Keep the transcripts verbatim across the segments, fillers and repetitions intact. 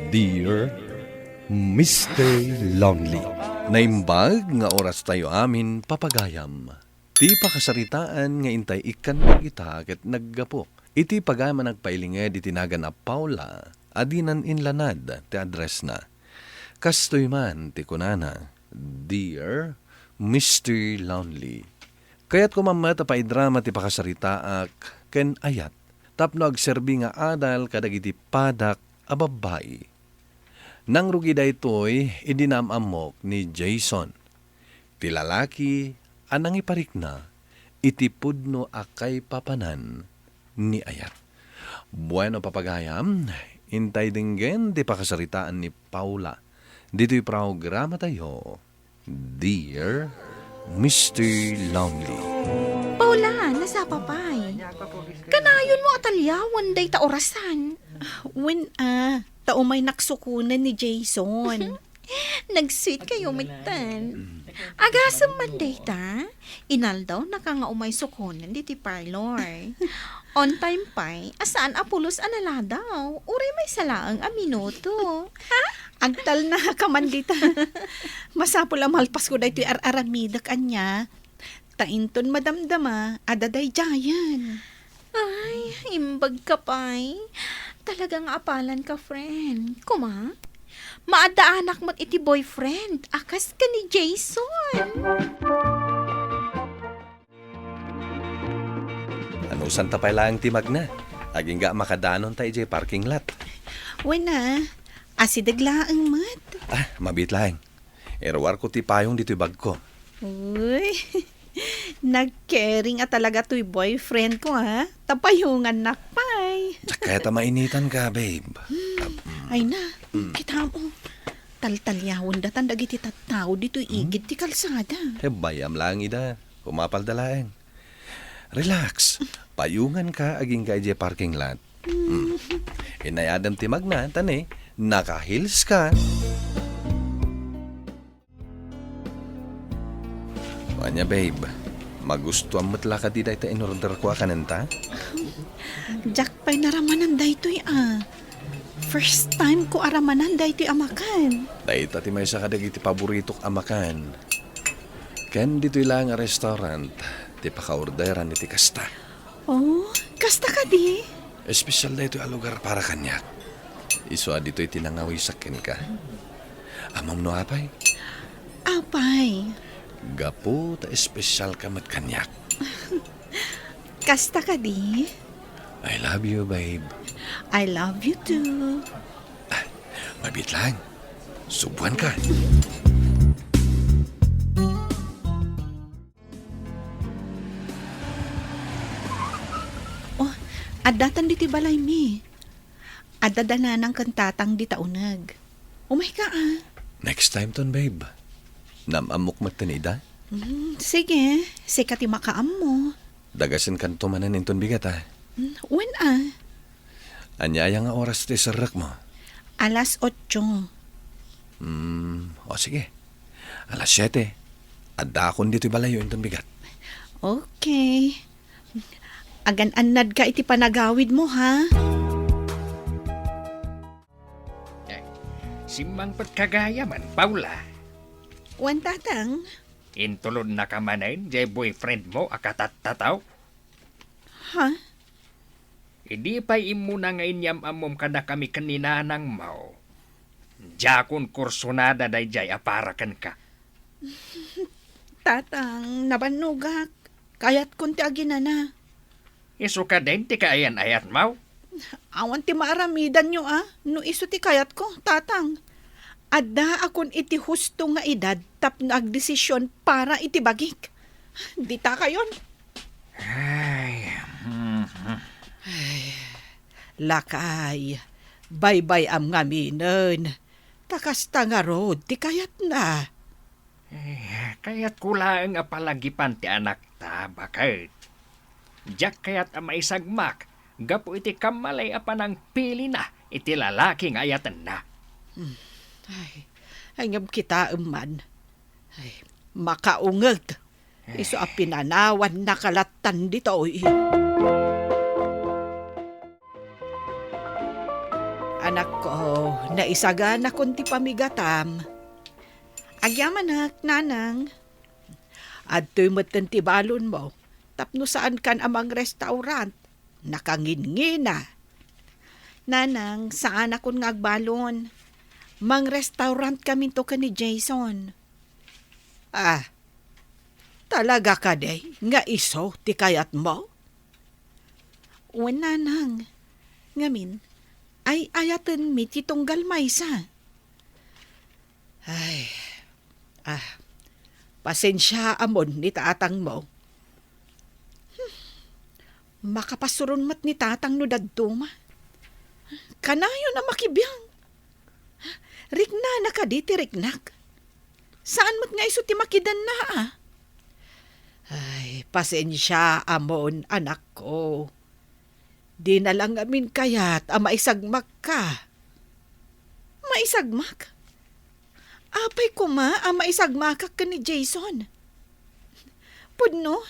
Dear Mister Lonely. Naimbag nga oras tayo amin, papagayam. Ti pakasaritaan nga intay ikkan dagita ket naggapu iti pagayam a nagpailinged iti nagan a Paula a dinan inlanad ti addressna. Kastoy man ti kunana, "Dear Mister Lonely, kayatko man met a paidrama ti pakasaritaak ken ayat tapno agserbi nga adal kadagiti padak a babbai. Nangrugi daytoy idi naam-ammok ni Jason, ti lalaki a nangiparikna iti pudno a kaipapanan ni ayat." Bueno, papagayam, intay denggen ti pakasaritaan ni Paula ditoy programatayo, Dear Mister Lonely. Paula, nasapa pay. Kanayonmo a taliawen dayta orasan. Wen a, ta umaynak sukonen ni Jason. Nag-sweet kayo metten. Agasem man dayta, inaldawnaka nga umay sukonen ditoy parlor. On time pay, a saan a pulos a naladaw, uray maysa laeng a minuto. Ha? Agtalnaka man dita. Masapul a malpasko daytoy ar-aramidek ania. Ta inton madamdama, adda daydiayen. Ay, imbag ka pay. Talaga nga apalan ka, friend. Kuma, maaddaanak met iti boyfriend a kas ken ni Jason. Anusanta pay laeng ti magna? Agingga a makadanonta idiay parking lot. Wen a, asideg laeng met. Ah, mabiit laeng. Iruarko ti payong ditoy bagko. Uy, nagkering a talaga toy boyfriend ko, ha? Ta payongannak pay. Diak kayat a mainitan ka, babe. Hmm, ay na, hmm, kita mo. Taltaliawen datan dagiti tattao ditoy, hmm, igid ti kalsada. Eh, bayam laeng ida. Kumapalda laeng. Relax. Payongan ka agingga idiay parking lot. Hmm. Inayadem ti magna, ta ne, naka-heels ka. Ania, babe, magustuam met la kadi dayta in-order ko a kanenta? Diak pay naramanan daytoy a. First time ko a ramanan daytoy a makan. Dayta ti maysa kadagiti paboritok a makan. Ken ditoy laeng a restaurant ti pakaorderan iti kasta. Oh, kasta kadi? Espesyal daytoy a lugar para kaniak. Isu a ditoy ti nangawisak kenka. Ammom no apay? Apay? Gapu ta espesyal ka met kaniak. Kasta kadi? I love you, babe. I love you too. Ah, mabiit lang. Subuan ka. Oh, addatan ditoy balaymi. Adda da nanang ken tatang dita uneg. Umayka a. Next time ton, babe. Naam-ammok metten ida. Hmm, sige, sika ti makaammo. Dagasenkanto manen inton bigat a. Hmm, wen a. Ania aya nga oras ti serrekmo? Alas otso. Hmm, o sige. Alas siete. Addaakon ditoy balayyo inton bigat. Okay. Agan-annadka iti panagawidmo, ha? Eh, simmangpetka gayam, Paula. Wen, tatang. Intulodnaka manen jay boyfriendmo a katattataw? Ha? Idi pay immuna nga inyam-ammom kadakami ken ni nanangmo, diakon kursonada daydiay a para kenka. Tatang, nabannogak. Kayatkon ti aginana. Isu kadin ti kaayan-ayatmo? Awan ti maaramidanyo a no isu ti kayatko, tatang. Addaakon iti husto nga edad tapno agdesisyon para iti bagik. Dita kayon. Ay, mhm. Ay, lakay, baybay-am ngaminen. Ta kasta ngarud ti kayatna. Eh, kayatko laeng a palagipan ti anakta, baket. Diak kayat a maisagmak gapu iti kammalay a panangpilina iti lalaki nga ayatenna. Hmm. Ay, ay, ngem kitaem man. Ay, makaungeg. Isu a pinanawannaka lattan ditoy. Anakko, naisaganakon ti pamigatam. Agyamanak, Nanang. Adtoy metten ti balonmo, tapno saankan a mangrestaurant. Nakanginngina. Nanang, saanakon nga agbalon. Mangrestaurantkaminto ken ni Jason. Ah, talaga kadi nga isu ti kayatmo? Wen, Nanang. Ngamin, ay-ayatenmi ti tunggal maysa. Ay, ah, pasensiaamon ni tatangmo. Hmm, makapasuron met ni tatang no dadduma. Kanayon a makibiang. Riknana kadi ti riknak. Saan met nga isu ti makidenna, a? Ay, pasensiaamon, anakko. Dina la ngamin kayat a maisagmakka. Maisagmak? Apay koma a maisagmakak ken ni Jason? Pudno,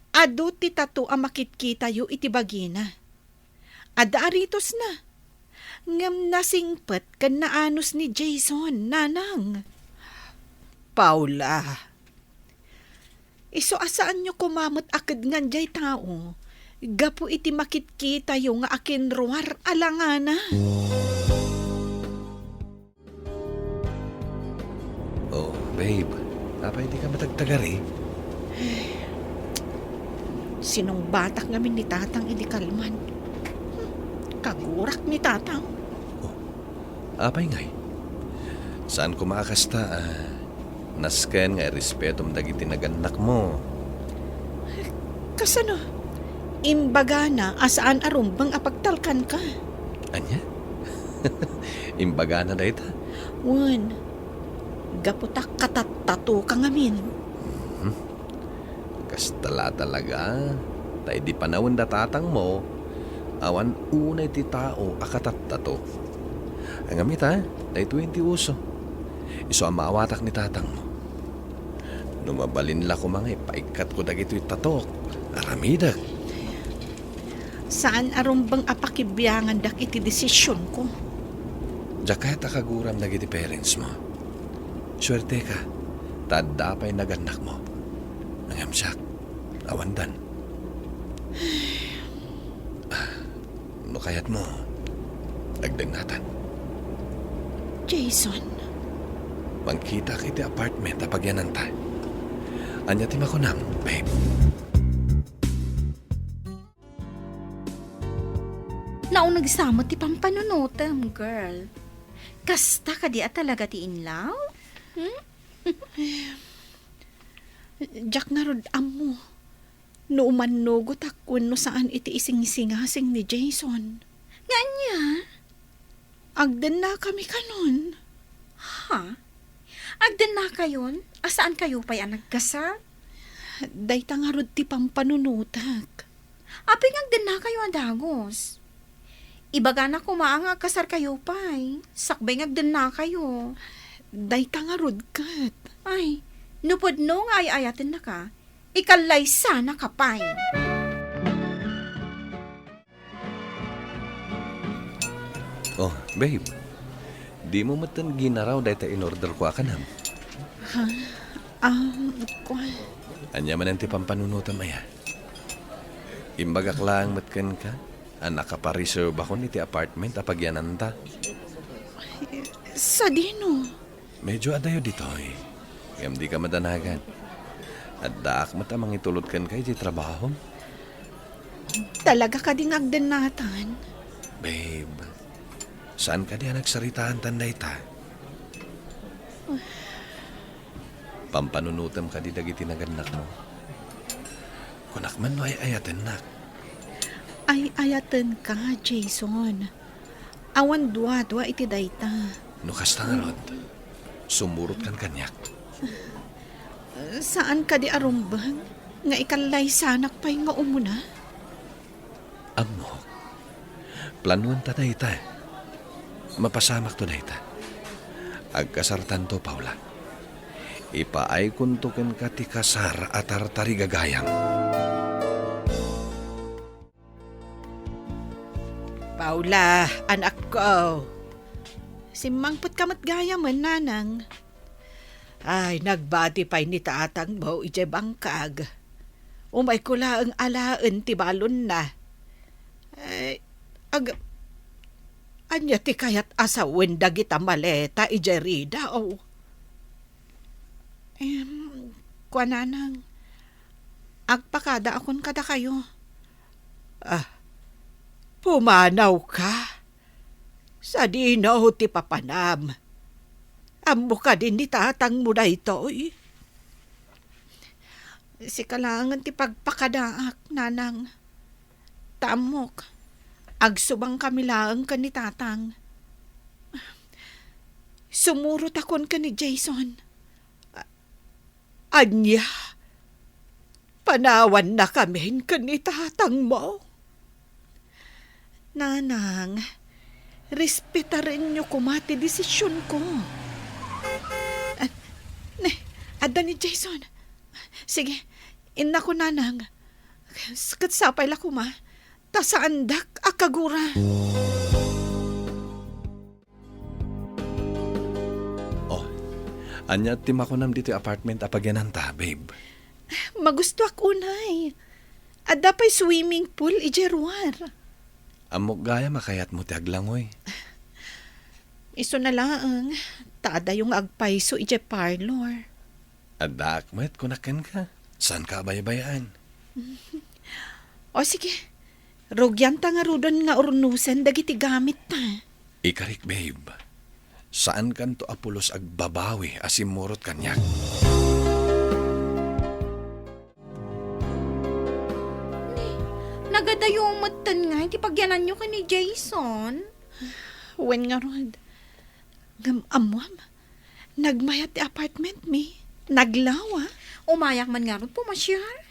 adu ti tato a makitkitayo iti bagina. Adda aritosna. Ngem nasingpet ken naanus ni Jason, Nanang. Paula, isu a saanyo koma met a kedngan jay tao gapu iti makitkitayo nga akinruar a langana. Oh, babe, apay dika matagtagari? Sinungbatak ngamin ni Tatang idi kalman. Hmm, kagurak ni Tatang. Oh, apay ngay? Saan koma a kasta, ah, nasken nga irespetom dagiti nagannakmo? Kasano? Imbagana a saan a rumbeng a pagtalkanka. Ania? Imbagana dayta? Wen, gapu ta katattatoka ngamin. Mhm. Kasta la talaga. Ta idi panawen da tatangmo, awan unay ti tao a katattato. Ngem ita, daytoy ti uso. Isu a maawatak ni tatangmo. No mabalin la koma nga ipaikkatko dagitoy tatok, aramidek. Saan a rumbeng a pakibiangandak iti desisionko. Diak kayat a kaguram dagiti parentsmo. Suerteka, ta adda pay nagannakmo. Ngem siak, awandan. Ah, no kayatmo, agdennatan. Jason. Mangkitak iti apartment a pagyananta. Ania ti makunam, babe? Nauneg sa met ti pampanunotem, girl. Kasta kadi a talaga ti inlaw? Hmm? Diak ngarud ammo no umannugotak wenno saan iti isingsingasing ni Jason. Nga ania? Agdennakami kanon. Ha? Agdennakayon a saankayo pay a nagkasar? Dayta ngarud ti pampanunotek. Apay nga agdennakayo a dagus? Ibagana koma nga agkasarkayo pay, sakbay nga agdennakayo. Dayta ngarud ket. Ay, no pudno nga ay-ayatennaka, ikallaysanaka pay. Oh, babe. Dimo metten ginaraw dayta in-orderko a kanam? Ha? Um, kua- Ania manen ti pampanunotem aya? Imbagak laeng met kenka a nakapareservakon iti apartment a pagyananta. Sadino? Medyo adayo ditoy. Ngem dika madanagan. Addaak met a mangitulod kenka iti trabahom. Talaga kadi nga agdennatan? Babe, saan kadi a nagsaritaantan dayta? Pampanunotem kadi dagiti nagannakmo? Kunak man no ay-ayatennak. Ay-ayatenka, Jason. Awan duadua iti dayta. No kasta ngarud, sumurotkan kaniak. Saan kadi a rumbeng nga ikallaysanak pay nga umuna? Ammok. Planuanta dayta. Mapasamakto dayta. Agkasartanto, Paula. Ipaaykonto kenka ti kasar a tartarigagayam. Paula, anakko. Simmangpetka met gayamen, Nanang. Ay, nagbati pay ni tatangmo idiay bangkag. Umayko laeng alaen ti balonna. Ay, ag-, ania ti kayat a sawen dagita maleta idiay ridaw? Em, kua, Nanang, agpakadaakon kadakayo. Ah, pumanawka? Sadino ti papanam? Ammo kadi ni tatangmo daytoy? Sika laengen ti pagpakadaak, Nanang. Ta ammok, agsubangkami laeng ken ni Tatang. Sumurotakon ken ni Jason. A-, ania? Panawannakamin ken ni tatangmo? Nanang, respetarenyo koma ti desisionko. Ah, ne, adda ni Jason. Sige, innako, Nanang. Ket sapay la koma, ta saandak a kagura. Oh, ania ti makunam ditoy apartment a pagyananta, babe? Magustoak unay. Adda pay swimming pool idiay ruar. Ammok gayam a kayatmo ti aglangoy. Isuna laeng, ta adayo nga agpayso idiay parlor. Addaak met, kunak kenka. Saanka a baybay-an? O sige, rugianta ngaruden nga urnosen dagiti gamitta. Ikarik, babe. Saankanto a pulos agbabawi a simmurot kaniak. Ni, nagadayo metten nga iti pagyananyo ken ni Jason? Wen ngarud, ngem ammoam, nagmayat ti apartment mi. Naglawa. Umayak man ngarud pumasiar.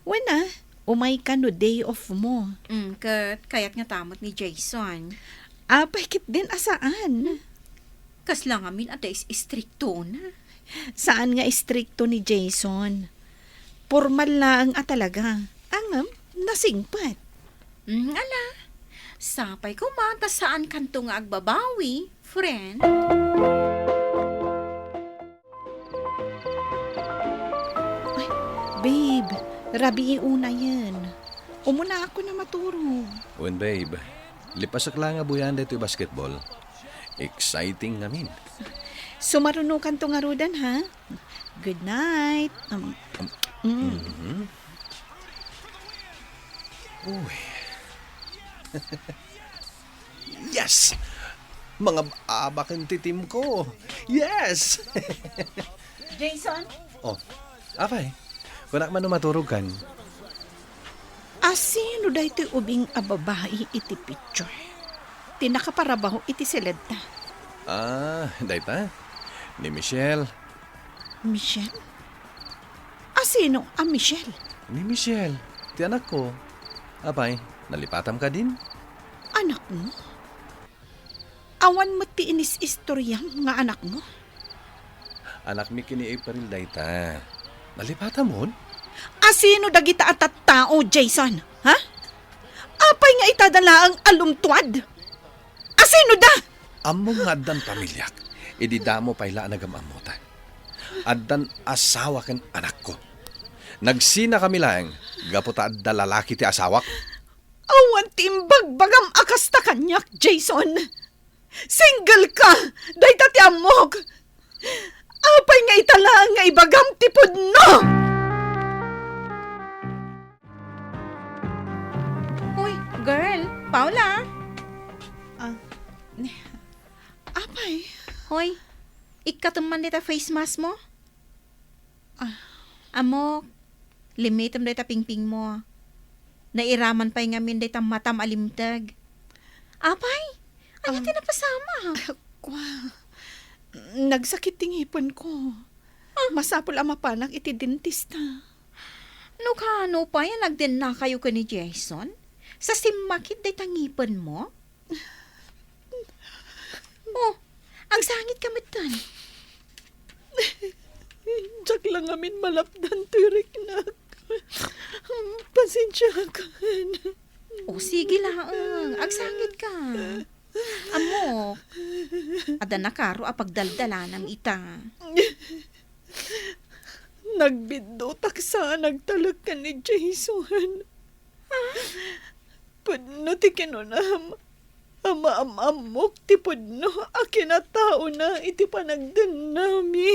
Wen a, umayka no day off mo. Mm, ket kayat ngata met ni Jason. Apay ketdin a saan? Kasla ngamin a dais-istriktona. Saan nga istrikto ni Jason. Pormal laeng a talaga. Ngem, nasingpet. Mm, ala, sapay koma ta saankanto nga agbabawi, friend. Ay, babe, rabii unayen. Umunaak a maturog. Wen, babe. Lipasek laeng a buyaen daytoy basketball. Exciting ngamin. Sumarunokanto ngaruden, ha? Good night. Um, mm. Mhm. Uy. Yes! Mangab-abaken ti team ko. Yes! Jason? Oh, apay. Kunak man no maturogkan. Asino daytoy ubing a babai iti picture? Ti nakaparabaw iti siledta. Ah, dayta? Ni Michelle. Michelle? Asino a Michelle? Ni Michelle, ti anakko. Apay, nalipatam kadin? Anakmo? Awan met ti inis-istoriam nga anakmo? Anakmi ken ni April dayta. Nalipatamon? Asino dagita a tattao, Jason? Ha? Apay nga itada laeng a lumtuad? Asino da? Ammom nga addan pamiliak. Idi damo pay la a nagam-ammota. Addan asawa ken anakko. Nagsina kami laeng gapu ta adda lalaki ti asawak. Awan ti imbagbagam a kasta kaniak, Jason. Single ka! Dayta ti ammok! Apay nga ita laeng nga ibagam ti pudno? Hoy, girl, Paula! Ah, apay? Hoy, ikkatem man dita face mask mo? Ah. Ammok, limitem dayta pingping mo. Nairaman pay ngamin dayta matam a limteg. Apay, ania ti napasamak? Kua, nagsakit ti ngipenko. Ah. Masapul a mapanak iti dentista. No kano pay a nagdennakayo ken ni Jason? Sa simmakit dayta ngipenmo? Oh, agsangitka metten. Diak la ngamin malapdan toy riknak. Pasensiakan. Oh, sige laeng. Agsangitka. Ammok, adda nakaro a pagdaldalanam ita. Nagbiddutak sa a nagtalek ken ni Jason. Pudno ti kinunam a maam-ammok ti pudno a kinataona iti panagdennami.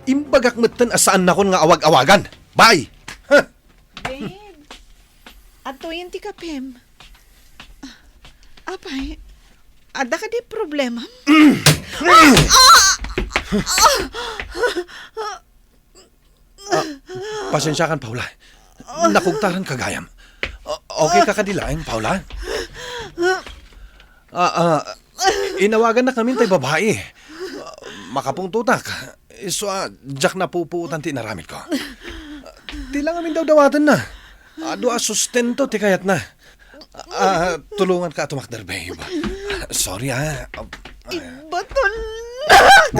Imbagak metten a saannakon nga awag-awagan. Bye! Huh! Babe, adtoyen ti kapem. Apay, adda kadi problema? Ah, pasensiakan, Paula. Nakugtaran ka gayam. O-, okay ka kadi laeng, Paula? Ah, ah, inawagannak ngamin tay babai. Ah, makapungtotak. Isu a, diak napupuotan ti inaramidko. Ti la ngamin dawdawatenna. Adu a sustento ti kayatna. Ah, tulonganka a tumakder, babe. Sorry, ah. Ibatonnak!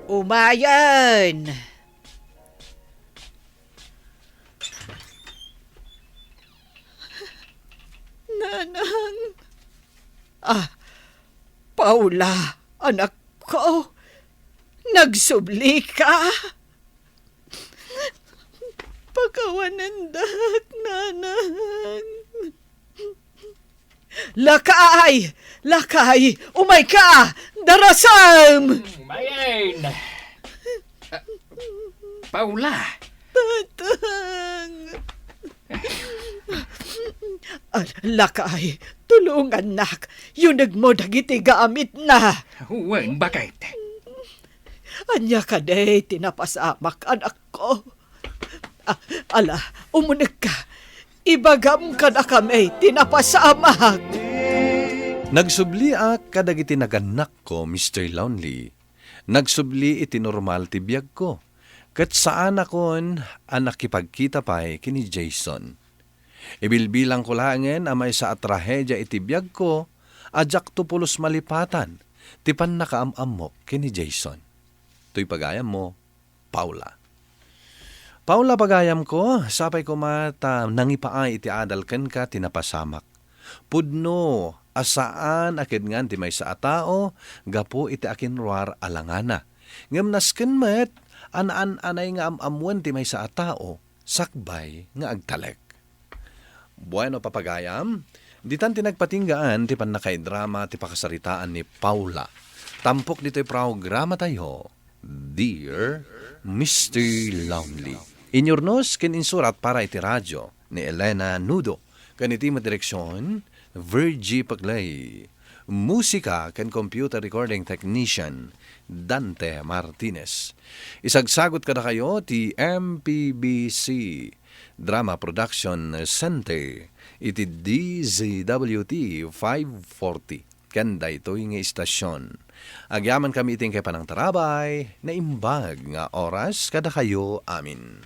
Umayen! Nanang. Ah, Paula, anakko, nagsubli ka? Pakawanendak, Nanang. Lakay! Lakay! Umayka! Darasem! Mayen! Ah, Paula! Tatang! Ah, lakay, tulongannak. Yunegmo dagiti gamitna. Wen, bakit? Ania kadi ti napasamak, anakko? Ah, ala, umunegka. Ibagam kadakami ti napasamak. Nagsubliak kadagiti nagannakko, Mister Lonely. Nagsubli iti normal ti biagko, ket saanakon a nakipagkita pay ken ni Jason. Ibilbilangko laengen a maysa a trahedia iti biagko a diakto pulos malipatan ti pannakaam-ammok ken ni Jason. Toy pagayammo, Paula. Paula, pagayamko, sapay koma ta nangipaay iti adal kenka ti napasamak. Pudno a saan a kidngan ti maysa a tao gapu iti akinruar a langana. Ngem nasken met a naan-anay nga am-ammoen ti maysa a tao sakbay nga agtalek. Bueno, papagayam, ditan ti nagpatinggaan ti pannakaidrama ti pakasaritaan ni Paula. Tampok ditoy programatayo, Dear Mister Lonely. Inyurnos ken insurat para iti radio ni Elena Nudo, ken iti met direksion, Virgie Paclay. Musika ken computer recording technician, Dante Martinez. Isagsagut kadakayo ti M P B C Drama Production Center iti D Z W T five forty. Ken daytoy nga istasion. Agyamankami iti inkay panangtarabay, naimbag nga oras kadakayo amin.